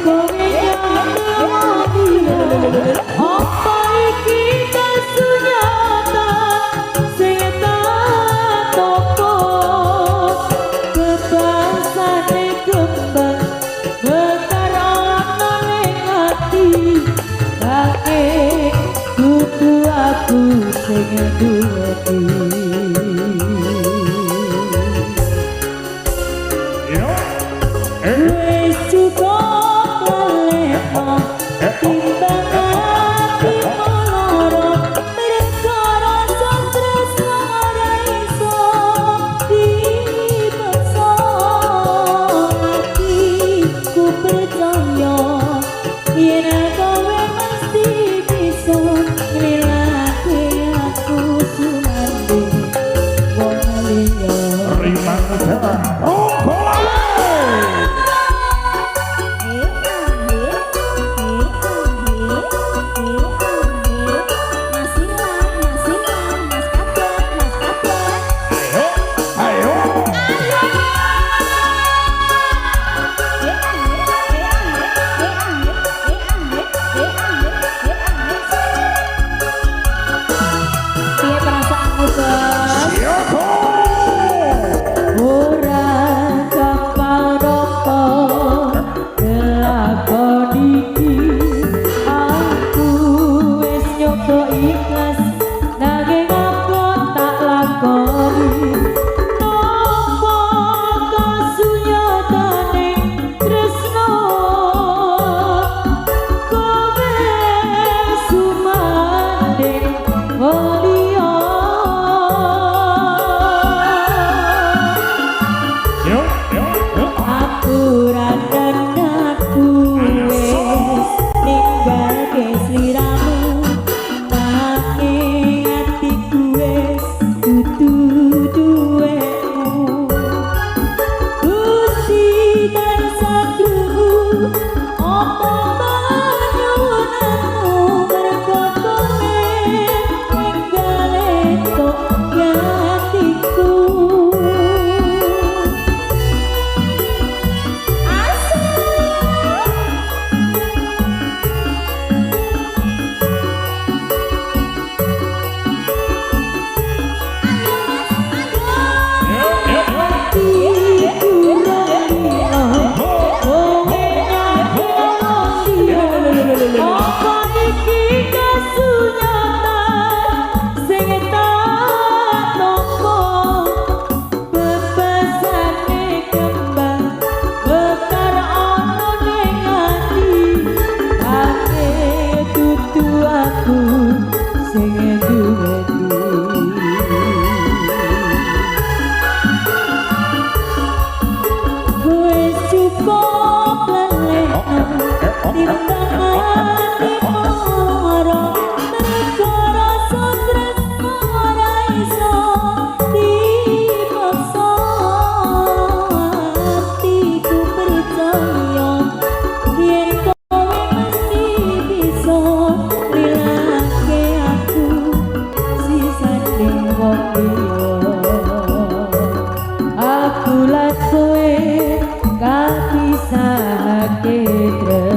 Kowe nyatane liya. Apa iki kasunyatan sing tak tompo? Bebasane kembang mekar ana ning ati, nanging dudu aku sing duweni. Yo. Wis cukup lalekno timbang atimu lara, mergo rasa tresno ora iso dipaksa. Atiku percaya yen kowe mesti bisa nglilake aku sumandhing wong liya. Rima Muda. Ronggo Lawe. Eh, ah, eh, eh, ah, eh, eh, ah, eh. Mas Ilang, Mas Ilang, Mas Kabet, Mas Kabet. Ayo, ayo. Eh, ah, eh, eh, ah, eh, eh, ah, eh, ah, eh, ah, eh, ah, eh. Piye perasaanmu, Bos? Siapa? Ora gampang nampa kelakon iki. Aku wis nyoba ikhlas, nanging apa tak lakoni? Nampa kasunyatane tresno, kowe sumandhing wong liya. Yo, yo, yo. Aku ra aku wis ninggalke sliramu, nanging atiku wis dudu duwekmu. Gusti tansah krungu apa panyuwunanmu, mergo kowe ninggal entuk atiku. Asik. Ayo, Mas, ayo. Yo, yo, yo. Atiku lilo, kowe nyatane liya. Apa iki kasunyatan sing tak tompo? Bebasane kembang mekar ana ning ati, nanging dudu aku sing duweni. Wis cukup lalekno timbang atimu lara, mergo rasa tresno ora iso dipaksa. Atiku percaya yen kowe mesti bisa nglilake aku sisane wong liya. Aku lan kowe kapisahake tresno.